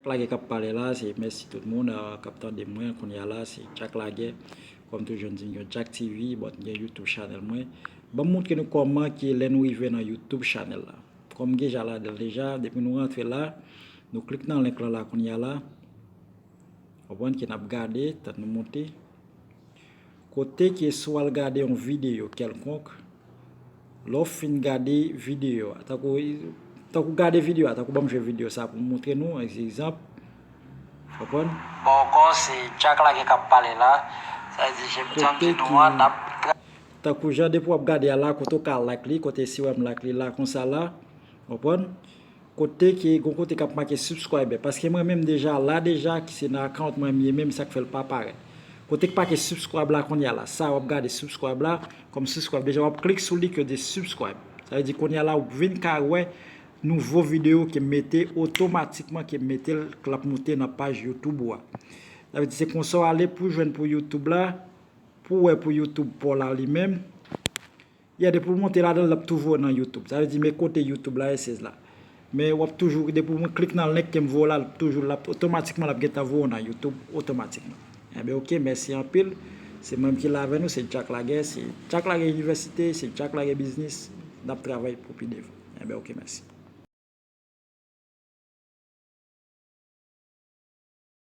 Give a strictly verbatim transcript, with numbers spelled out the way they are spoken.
Lagè k ap pale la, se mèsi tout moun, euh, k ap tande mwen. Kounye a la, se Jack Lagè. Kòm toujou, m di m gen Jack T V, but m gen YouTube channel mwen. Ban m montre nou kòman ke lè nou rive nan YouTube channel la. Kòm m deja ladan l deja, depi nou rantre la, nou klik nan link lan la kounye a la. Konprann ke n ap gade, tann nou monte. Kote ke si w al gade yon videyo kèlkonk, lè w fin gade videyo a, tankou, tankou gade videyo a, tankou ban m jwe videyo sa pou m montre nou, egzanp. Konprann? Bon, ankò, se Jack Lagè k ap pale la. Sa vle di, jan m di nou an, n ap gra- Tankou jan depi w ap gade a la, kote w ka like li, kote si w wè m like li la, konsa la. Konprann? Kote ke, gon kote k ap make subscriber. Paske mwen menm deja, la deja, ki se nan account mwen m ye menm, sa k fè l pa parèt. Kote k make subscribe la kounye a la, sa w ap gade subscribe la, kòm subscribe deja, w ap klik sou li ke di subscribe. Sa vle di kounye a la, w vin ka wè nouvo videyo ke m mete otomatikman, ke m mete l, k l ap moute nan paj YouTube ou a. Sa vle di se konsa w ale pou jwenn pou YouTube la, pou wè pou YouTube pa w la li menm. Yeah, depi w monte ladan l, l ap tou voye w nan YouTube. Sa vle di, men kote YouTube la ye, se la. Men w ap toujou, depi w klik nan link ke m voye w la, l ap toujou, l ap otomatikman, l ap gentan voye w nan YouTube otomatikman. Enben, oke, mèsi anpil. Se mwen ki la avè nou, se Jack Lagè, se Jack Lagè Inivèsite, se Jack Lagè Biznis. N ap travay pou pi devan. Enben, oke, mèsi.